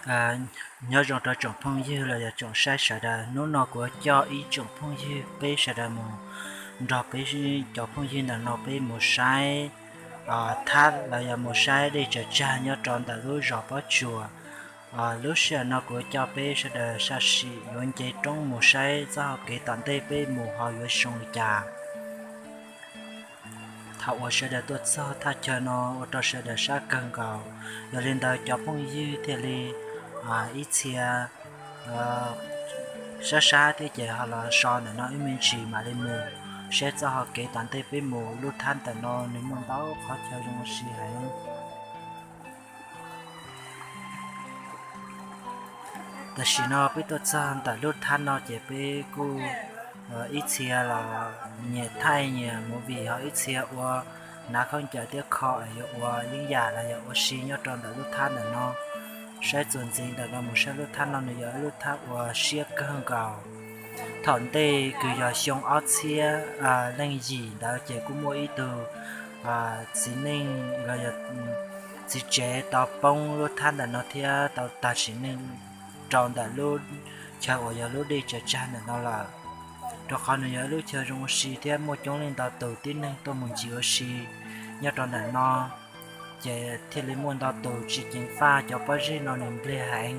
Nyob zoo rau tsoom phooj ywg los yog tsoom saib sawv daws, hnub no kuv coj ib tsoom phooj ywg peb sawv daws mus nrog peb cov phooj ywg ntawm no peb mus saib thab los yog mus saib dej tsaws tsag nyob rau ntawm lub zos Pob Tsuas. Lub sij hawm no kuv coj peb sawv daws sam sim yuav nce roob mus saib txoj hau kev tom ntej peb mus ho yuav zoo li cas. Thaum uas sawv daws tuaj txog thaj chaw no ua rau sawv daws sab kawg nkaus, yog li ntawd cov phooj ywg thiaj li ib txhia sab sab thiab ces ho los so ntawm no ib me ntsis mam li mus saib txoj hau kev tom ntej peb mus. Lub thab ntawm no nws muaj ntau qhov chaw zoo ua si heev. Tam sim no peb tuaj txog ntawm lub thab no ces peb kuj ib txhia los nyias thaij nyias movie ho ib txhia ua hnav khaub ncaws thiab kho es yuav ua yeeb yam los yog ua si nyob rau ntawm lub thab ntawm no. Saib txuas ntxiv ntawm no mus saib lub thab no nws yog lub thab uas siab kawg nkaus. Thaum ntej kws yog xyoo ob txhiab leej yim ntawd ces kuj muaj ib tug txiv neej los yog txiv tsev tau poob lub thab ntawm no thiab tau tag sim neej rau ntawm lub chaw uas yog lub dej tsaws tsag ntawm no lawm. Rau qhov nws yog lub chaw zoo ua si thiab muaj coob leej ntau tus tib neeg tuaj mus ncig ua si nyob rau ntawm no, ces thiaj li muaj ntau tus tsis ceev faj cov pob zeb no nws nplig heev,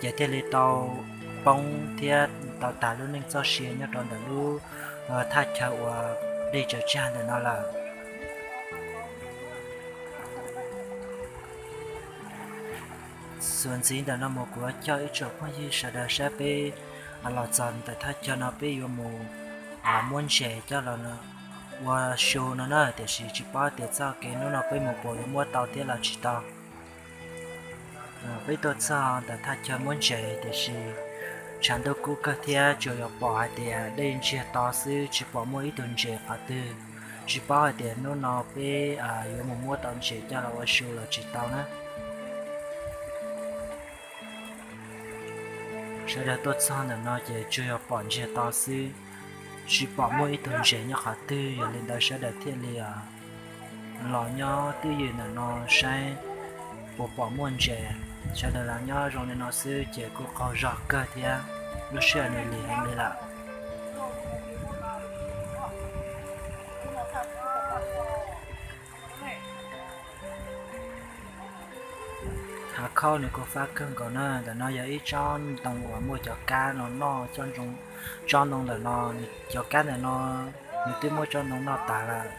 ces thiaj li tau poob thiab tau tag lub neej txoj sia nyob rau ntawm lub thaj chaw uas dej tsaws tsag ntawm no lawm. Txuas ntxiv ntawm no mus kuv coj ib tsoom phooj ywg sawv daws saib peb los txog ntawm thaj chaw no peb yuav mus muab ntses coj los ua su no na, tiam sis tsis paub tias txoj kev hnub no peb mus puas yuav muab tau thiab los tsis tau. Peb tuaj txog ntawm thaj chaw muab ntses tiam sis tshav ntuj kub kawg thiab tsuas yog pom hais tias dej ntsiag to xwb, tsis pom muaj ib tug ntses qhov twg. Tsis paub hais tias hnub no peb yuav mus muab tau ntses coj los ua su los tsis tau na. Sawv daws tuaj txog ntawm no ces tsuas yog pom ntsiag to xwb, tsis pom muaj ib tug ntses nyob qhov twg. Yog li ntawd sawv daws thiaj li los nyob twj ywm ntawm no saib puas pom muaj ntses. Sawv daws los nyob zoo li no xwb ces kuj qaug zog kawg thiab lub sij hawm nws lig heev li lawm. Hav khaub nws kuj fab kawg nkaus na. Ntawm no yog ib tsob ntoo uas muaj cov kab no noj, tsob ntoo ntawm no, cov kab ntawm no nws twb muab tsob ntoo noj tas lawm.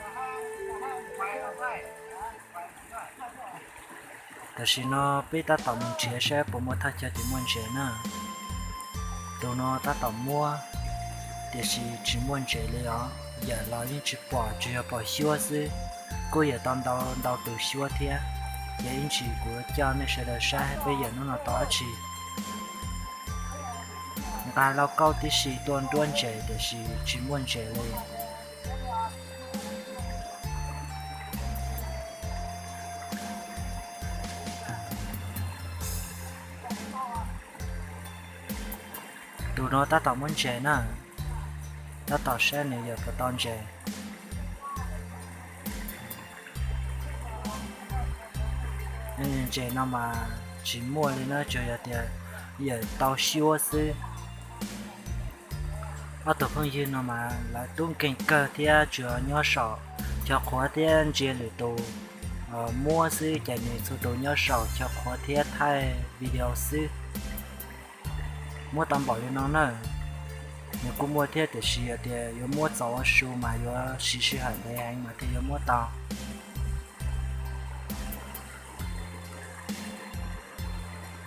Tam sim no peb tab tom mus nrhiav saib puas muaj thaj chaw twg muaj ntses na. Tus no tab tom muab, tiam sis tsis muaj ntses li os, yam los yeej tsis pom, tsuas yog pom xyuab xwb. Kuj yam tau ntau ntau tus xyuab thiab. Ces ib ntsis kuv coj nej sawv daws saib peb yam hnub no tau dab tsi. Nqa lauj kaub tib si tuaj nruab ntses tiam sis tsis muaj ntses li. Tus no tab tom muab ntses na, tab tom saib nws yog puas tau ntses. Ntses no mas tsis muaj li na, tsuas yog tias yam tau xyuab xwb. Ob tug phooj ywg no mas lawv tub nkeeg kawg thiab tsuas nyob saum chaw qhuav thiab ntsia lwm tus muab xwb, ces nws txhua tus nyob saum chaw qhuav thiab thaij video xwb. Muab tau npaum li no na. Nws kuj muaj thiab tiam sis yog tias yuav muab txaus ua su mas yuav siv sij hawm ntev heev mas thiaj yuav muab tau.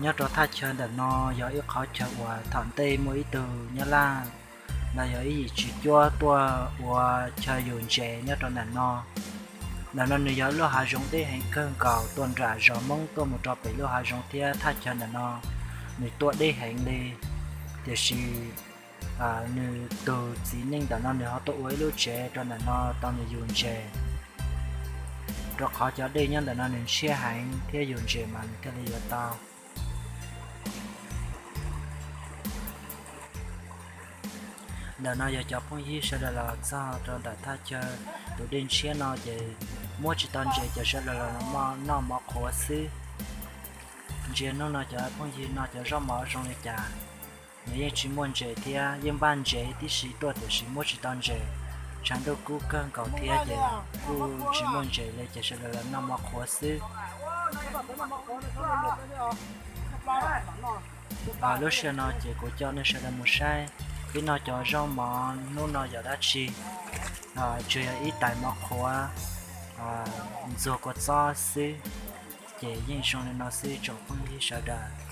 Nyob rau thaj chaw ntawm no yog ib qhov chaw uas thaum ntej muaj ib tug nyab laj los yog ib yim tswv cuab tuaj ua chaw yug ntses nyob rau ntawm no. Ntawm no nws yog lub hav zoov deb heev kawg nkaus, tuaj nram zos Hmoob tuaj mus rau pem lub hav zoov thiab thaj chaw ntawm no nws tuaj deb heev li. Tiam sis nws tus txiv neej ntawm no nws ho tuaj ua ib lub tsev rau ntawm no tau nws yug ntses, rau qhov cov dej nyob ntawm no nws ntshiab heev thiab yug ntses mas nws thiaj li yuav tau. Ntawm no yog cov phooj ywg sawv daws los txog rau ntawm thaj chaw tus dej ntshiab no ces muab tsis tau ntses ces sawv daws los noj mov qhuav xwb. Ntsia hnub no cov phooj ywg no cov zaub mov zoo li cas. Nws yeej tsis muaj ntses thiab, yeej npaj ntsev tib si tuaj tiam sis muab tsis tau ntses. Tshav ntuj kub kawg nkaus thiab ces kuj tsis muaj ntses li ces sawv daws los noj mov qhuav xwb. Lub sij hawm no ces kuv coj nej sawv daws mus saib peb noj cov zaub mov hnub no yog dab tsi. Tsuas yog ib tais mov qhuav ntxuag kua txob xwb. Ces yeej zoo li no xwb tsoom phooj ywg sawv daws.